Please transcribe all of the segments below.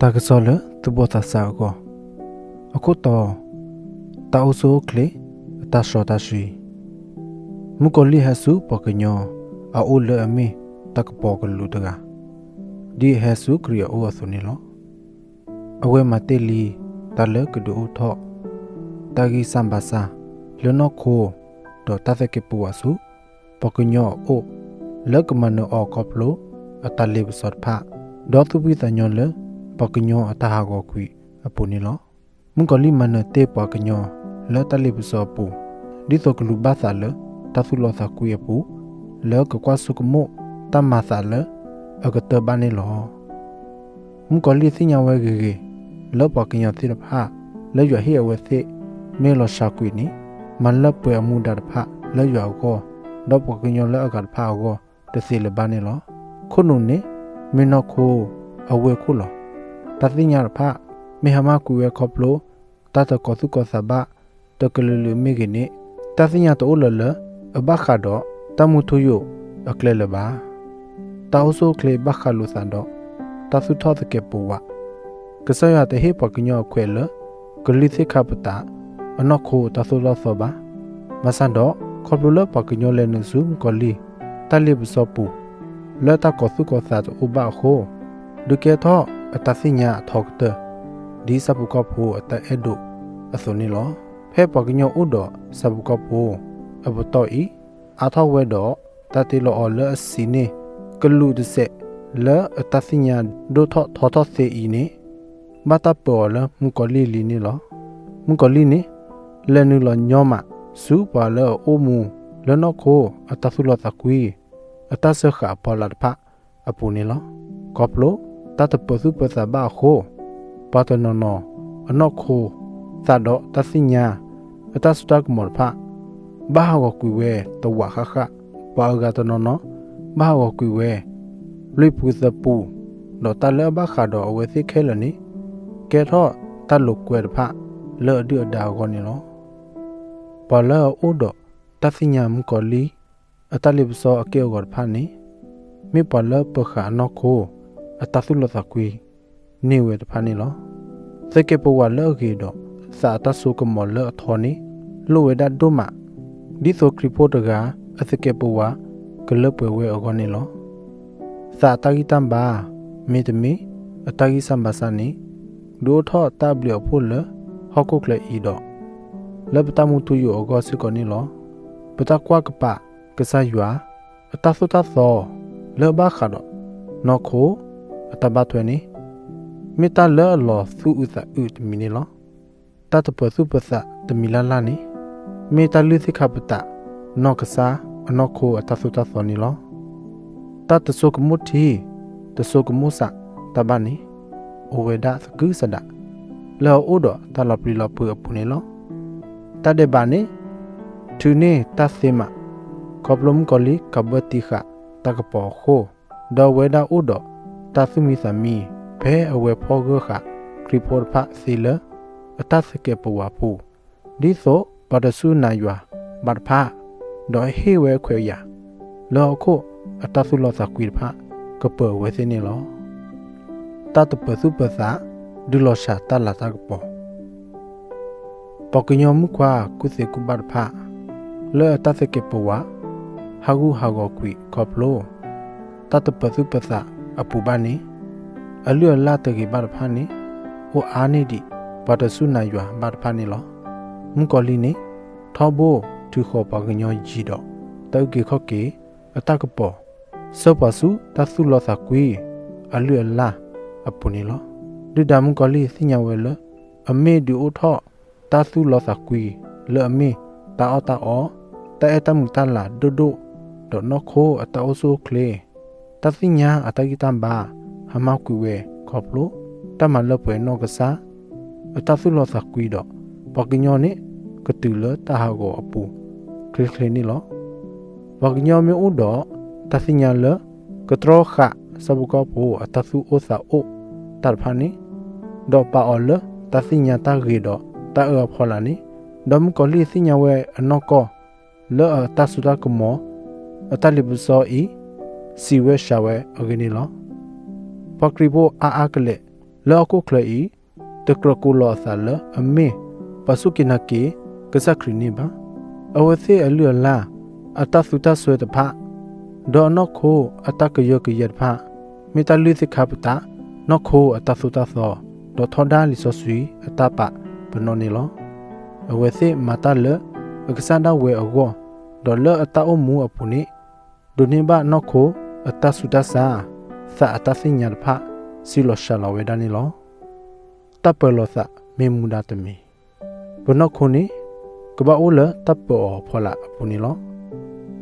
တၢ်ကစီၣ်လၢသူၣ်ဘီၣ်သးစၢ်အဂီၢ်, အခိၣ်တီ, တၢ်အိၣ်ဆူၣ်အိၣ်ချ့အတၢ်စီတၢ်ဆှံ, မုၣ်ကီၤလံၢ်ဟဲဆူပှၤကညီအအိၣ်လၢအမ့ၢ်တၢ်ကပီၤကလူးတဂၤ, ဒ်အဟဲဆူခရံာ်အအိၣ်အသိးန့ၣ်လီၤ. အဝဲမၤတ့ၢ်လံတၢ်လၢကဒုးအိၣ်ထီၣ် တၢ်ဂံၢ်စၢ်ဘါစၢ်လၢနီၢ်ခိ ဒီးတၢ်သကဲးပဝးဆူ ပှၤကညီအအိၣ် လၢကမၤနၢၤအီၤခီဖျိအတၢ်လ့ပစီတဖၣ်, ဒီးသူၣ်ဖှံသးညီလၢပှၤကညီအတၢ်ဟးဂီၤကွံာ်အပူၤန့ၣ်လီၤ. မုၣ်ကီၤလံၢ်မၤနၢၤတ့ၢ်ပှၤကညီလၢတၢ်လ့ပစီအပူၤ, ဒ်သိးကလူၤဘၣ်သးလၢတၢ်သူၣ်လီသးကွံအပူၤ, လၢကကွၢ်ဆိကမိၣ်တၢ်မၤသးလၢအကတၢၢ်ဘၣ်န့ၣ်လီၤ. မုၣ်ကီၤလံၢ်သ့ၣ်ညါဝဲဂ့ၤဂ့ၤ လၢပှၤကညီသ့ၣ်တဖၣ် လၢယွၤဟ့ၣ်အဝဲသ့ၣ် မ့ၢ်လီၤစှၤကွံာ်န့ၣ် မၤလၢပှဲၤအမူဒါတဖၣ်လၢယွၤအဂီၢ်, ဒီးပှၤကညီလၢအဂၤတဖၣ်အဂီၢ်တသ့လၢၤဘၣ်န့ၣ်လီၤ. ခိၣ်နူာ်န့ၣ် မ့ၢ်နီၢ်ခိအဝ့ၢ်ခိၣ်လီၤ. တၢ်သ့ၣ်ညါတဖၣ် မ့ၢ်ဟါမၢ်ကွံာ်ဝဲခီဖျိ တၢ်တကီၤသူၣ်ကီၤသးဘၣ် တကလုာ်လုာ်မ့ၢ်ဂ့ၤန့ၣ်, တၢ်သ့ၣ်ညါတအိၣ်လၢၤလၢ အဘၣ်ဃးဒီးတၢ်မူထူယိာ်အကျဲလၢၤဘၣ်. တၢ်အိၣ်ဆူၣ်အိၣ်ချ့ဘၣ်ဃးလိာ်သးဒီး တၢ်သူၣ်ထီၣ်သကဲးပဝး, ကစၢ်ယွၤတဟ့ၣ်ပှၤကညီအခွဲးလၢ ကလုၢ်သ့ၣ်ခါပတာ် အနီၢ်ခိတၢ်သိၣ်တၢ်သီဘၣ်. ဘၣ်ဆၣ်ဒီး ခီဖျိလၢပှၤကညီလဲၤနုာ်ဆူမုၣ်ကီၤလံၢ် တၢ်လ့ပစီပူၤ လၢတၢ်ကီၤသူၣ်ကီၤသးတအိၣ်ဘၣ်အဃိ, ဒုးကဲထီၣ်အတၢ်သ့ၣ်ညါအထီကတၢၢ် ဒ်ဆၣ်ဖိကီၢ်ဖိအတၢ်အဲၣ်ဒိးအသိးန့ၣ်လီၤ. ဖဲပှၤကညီအိၣ်ဒီးဆၣ်ဖိကီၢ်ဖိအပတီၢ်အံၤ အါထီၣ်ဝဲဒီး တၢ်တ့လီၤအီၤလၢအစံးန့ၢ် ကလူးတစဲး လၢအတၢ်သ့ၣ်ညါဒိၣ်ထီၣ်ထီထီၣ်သ့အံၤန့ၣ် ဘၣ်တၢ်ပၢၤအီၤလၢမုၣ်ကီၤလံၢ်လံန့ၣ်လီၤ. မုၣ်ကီၤလံၢ်န့ၣ် လဲၤနုာ်လီၤညီမး ဆူပှၤလၢအအိၣ်မူလၢနီၢ်ခိအတၢ်သူၣ်လီသးကွံ အတၢ်စၢဃာ်အဖီလာ်တဖၣ်အပူၤန့ၣ်လီၤ. ခီဖျိတၢ်တပၢၤသူၣ်ပၢၤသးဘၣ်အဃိ, ပှၤတနီၤနီၤအနီၢ်ခိ သးဒီးတၢ်သ့ၣ်ညါ အတၢ်စိတၢ်ကမီၤတဖၣ် ဘၣ်ဟးဂီၤကွံာ်ဝဲတဝးဃၣ်ဃၣ်, ပှၤအဂၤတနီၤနီၤ ဘၣ်ဟးဂီၤကွံာ်ဝဲ လွံၢ်ပူၤသၢပူၤ, ဒီးတၢ်လၢအဘၣ်ဃးဒီးအဝဲသ့ၣ်ခဲလၢာ်န့ၣ် ကဲထီၣ်တၢ်လိာ်ကွဲတဖၣ်လၢအဒုၣ်အဒါအဂီၢ်န့ၣ်လီၤ. ပှၤလၢအအိၣ်ဒီးတၢ်သ့ၣ်ညါမုၣ်ကီၤလံၢ် အတၢ်လ့ပစီအက့ၢ်အဂီၤတဖၣ်န့ၣ် မ့ၢ်ပှၤလၢပၢၤဃာ်အနီၢ်ခိ အတၢ်သူၣ်လီသးကွံ န့ၢ်ဝဲတဖၣ်န့ၣ်လီၤ. သကဲးပဝးလၢအဂ့ၤဒီး သးအတၢ်စိကမီၤလၢအထီန့ၣ် လိၣ်ဝဲဒၣ်ဒိၣ်မး, ဒ်သိးခရံာ်ဖိတဂၤ အသကဲးပဝးကလၢပှဲၤဝဲအဂီၢ်န့ၣ်လီၤ. သးအတၢ်ဂံၢ်တၢ်ဘါ မ့တမ့ၢ် အတၢ်ဂံၢ်စၢ်ဘါစၢ်န့ၣ် ဒုးအိၣ်ထီၣ်တၢ်အဘျုးအဖှိၣ်လၢဟီၣ်ခိၣ်ချၢအံၤဒီး လၢပတၢ်မူထူယိာ်အဂီၢ်စ့ၢ်ကီးန့ၣ်လီၤ. ပတၢ်ကွၢ်ကပာ်ကစၢ်ယွၤ အတၢ်သိၣ်တၢ်သီ လၢအဘၣ်ဃးဒီးနီၢ်ခိ အတၢ်ဘၣ်ထွဲန့ၣ် မ့ၢ်တၢ်လၢအလီၤသူၣ်အုးသးအုးတမံၤန့ၣ်လီၤ. တၢ်တပၢၤသူၣ်ပၢၤသးတမံၤလၢ်လၢ်န့ၣ် မ့ၢ်တၢ်လုၢ်သ့ၣ်ခါပတာ် နီၢ်ကစၢ်အနီၢ်ခိအတၢ်သိၣ်တၢ်သီန့ၣ်လီၤ. တၢ်တဆိကမိၣ်ထံ တဆိကမိၣ်ဆးတၢ်ဘၣ်န့ၣ် အိၣ်ဝဲဒၣ်သကုၤဆးဒး လၢအအိၣ်ဒီးတၢ်လီၤပျံၤလီၤဖုးအပူၤန့ၣ်လီၤ. တၢ်ဒဲးဘးန့ၣ် ထုးန့ၢ်တၢ်သ့မး ခီဖျိမုၣ်ကီၤလံၢ်ကးဘၢတံာ်ဃာ်တၢ်ကပီၤအဃိ, ဒီးအဝဲဒၣ်အိၣ်ဒီးတၢ်သူၣ်မံသးမံ ဖဲအဝဲဖီၣ်ဂၢၢ်ဃာ်ခရံာ်ဖိတဖၣ်သ့လၢ အတၢ်သကဲးပဝးပူၤ, ဒ်သိးပှၤတစူၢ်နာ်ယွၤဘၣ်တဖၣ်, ဒီးဟ့ၣ်ဝဲခွဲးယာ် လၢဟီၣ်ခိၣ်အတၢ်သူၣ်လီသးကွံတဖၣ် ကပၢၤအဝဲသ့ၣ်န့ၣ်လီၤ. တၢ်တပၢၤသူၣ်ပၢၤသး ဒုးလီၤစှၤတၢ်လၤတၢ်ကပီၤ ပှၤကညီမုၣ်ခွါကူၣ်သ့ကူၣ်ဘၣ်တဖၣ် လၢအတၢ်သကဲးပဝး ဟးဂူာ်ဟးဂီၤကွံာ်ခီဖျိ တၢ်တပၢၤသူၣ်ပၢၤသးအပူၤဘၣ်န့ၣ် အလုၢ်အလၢ်တဂ့ၤဘၣ်တဖၣ်န့ၣ် အိၣ်အါန့ၢ်ဒံးပှၤတစူၢ်နာ်ယွၤဘၣ်တဖၣ်န့ၣ်လီၤ. မုၣ်ကီၤလံၢ်န့ၣ် ထီဘိထုးဃီၤပှၤကညီယံၤဒီး တၢ်အုၣ်က့ၤခီၣ်က့ၤအတၢ်ကပီၤ ဆှၢပှၤဆူတၢ်သူၣ်လီသးကွံ အလုၢ်အလၢ်အပူၤန့ၣ်လီၤ. ဒုၣ်ဒါမုၣ်ကီၤလံၢ်သ့ၣ်ညါဝဲလၢ အမ့ၢ်ဒုးအိၣ်ထီၣ်တၢ်သူၣ်လီသးကွံ လၢအမ့ၢ်တၢ်အီၣ်တၢ်အီ, တၢ်အဲၣ်တၢ်မုာ်တၢ်လၤဒိၣ်ဒိၣ်, ဒီးနီၢ်ခိအတၢ်အိၣ်ဆူၣ်အိၣ်ချ့, တၢ်သ့ၣ်ညါအတၢ်ဂံၢ်တၢ်ဘါ ဟါမၢ်ကွံာ်ဝဲခီဖျိ တၢ်မၤလၢပှဲၤနီၢ်ကစၢ် အတၢ်သူၣ်လီသးကွံဒီး ပှၤကညီန့ၣ် ကတုၤလၢတၢ်ဟးဂီၤအပူၤချ့ချ့န့ၣ်လီၤ. ပှၤကညီမ့ၢ်အိၣ်ဒီးတၢ်သ့ၣ်ညါလၢ ကတြီဃာ်ဆၣ်ဖိကီၢ်ဖိအတၢ်သူၣ်အိၣ်သးအိၣ်တၢ်တဖၣ်န့ၣ်, ဒီးပာ်အီၤလၢတၢ်သ့ၣ်ညါတၢ်ဂ့ၤဒီးတၢ်အၢအဖီလာ်န့ၣ်, ဒီးမုၣ်ကီၤလံၢ်သ့ၣ်ညါဝဲအနီၢ်ကီၢ် လၢအတၢ်စိတၢ်ကမီၤ အတၢ်လ့ပစီအံၤ စံးဝဲစှၤဝဲအဂ့ၢ်န့ၣ်လီၤ. ပှၤခရံာ်ဖိအါအါကလဲာ် လၢဟီၣ်ခိၣ်ချၢအံၤ တကြၢးကိးလီၤအသးလၢအမ့ၢ်ပှၤစူၢ်က့ၤနာ်က့ၤကစၢ်ခရံာ်န့ၣ်ဘၣ်. အဝဲသ့ၣ်အလုၢ်အလၢ်, အတၢ်သူတၢ်စွဲတဖၣ်, ဒီးအနီၢ်ခိအတၢ်ကယၢကယဲတဖၣ် မ့ၢ်တၢ်လုၢ်သ့ၣ်ခါပတာ်နီၢ်ခိအတၢ်သိၣ်တၢ်သီ, ဒီးထီဒါလံာ်စီဆှံအတၢ်ပာ်ပနီၣ်န့ၣ်လီၤ. အဝဲသ့ၣ်မၤတၢ်လၢအကစၢ်ဒၣ်ဝဲအဂီၢ်, ဒီးလၢအတၢ်အိၣ်မူအပူၤန့ၣ် ဒိးန့ၢ်ဘၣ်နီၢ်ခိအတၢ်ဆူးတၢ်ဆါ, သးအတၢ်သ့ၣ်ညါတဖၣ် စံးလီၤစှၤလီၤဝဲဒၣ်န့ၣ်လီၤ. တၢ်ပၢၤလီၤသးမ့ၢ်မူဒါတမံၤ, ပနီၢ်ခိန့ၣ် ကဘၣ်အိၣ်လၢတၢ်ပၢၤအီၤအဖီလာ်အပူၤန့ၣ်လီၤ.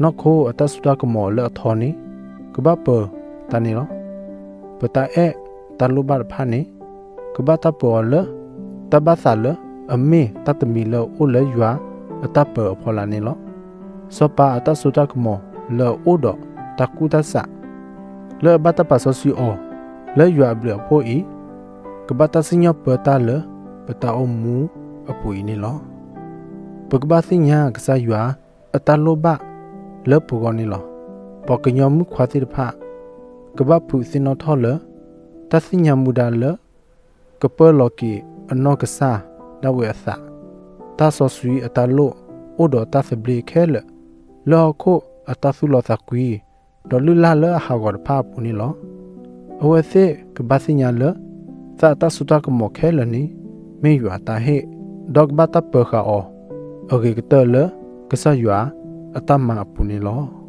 နီၢ်ခိအတၢ်စိတၢ်ကမီၤလၢအထီန့ၣ် ကဘၣ်ပၢၤတၢ်န့ၣ်လီၤ. ပတၢ်အဲၣ်တၢ်လိၣ်ဘၣ်တဖၣ်န့ၣ် ကဘၣ်တၢ်ပၢၤအီၤလၢ တၢ်ဘၣ်သးလၢအမ့ၢ်တၢ်တမံၤလၢအအိၣ်လၢယွၤအတၢ်ပၢၤအဖီလာ်န့ၣ်လီၤ. စီၤပၤအတၢ်စိတၢ်ကမီၤလၢအအိၣ်ဒီးတၢ်ကူၣ်တၢ်ဆး လၢအဘၣ်တၢ်ပာ်စီဆှံအီၤလၢယွၤအဘျုးအဖှိၣ်အံၤ ကဘၣ်တၢ်စံၣ်ညီၣ်ပၢတၢ်လၢပတၢ်အိၣ်မူအပူၤအံၤန့ၣ်လီၤ. ပကဘၣ်သ့ၣ်ညါကစၢ်ယွၤအတၢ်လိၣ်ဘၣ်လၢပဂီၢ်န့ၣ်လီၤ. ပှၤကညီမုၣ်ခွါသ့ၣ်တဖၣ် ကဘၣ်ဖုးသ့ၣ်နီၣ်ထီၣ်လၢ တၢ်သ့ၣ်ညါမူဒါလၢ ကပၢလီၤက့ၤအနီၢ်ကစၢ်ဒၣ်ဝဲအသး, တၢ်စီဆှံအတၢ်လိၣ်အိၣ်ဒီးတၢ်သဘျ့ခဲလၢာ် လၢဟီၣ်ခိၣ်အတၢ်သူၣ်လီသးကွံ ဒီးလုၢ်လၢ်လၢအဟးဂီၤတဖၣ်အပူၤန့ၣ်လီၤ. အဝဲသ့ၣ်ကဘၣ်သ့ၣ်ညါလၢ သးအတၢ်စိတၢ်ကမီၤခဲလၢာ်န့ၣ် မ့ၢ်ယွၤအတၢ်ဟ့ၣ်, ဒီးကဘၣ်တၢ်ပၢၤဃာ်အီၤ အဂ့ၤကတၢၢ်လၢကစၢ်ယွၤအတၢ်မၤအပူၤန့ၣ်လီၤ.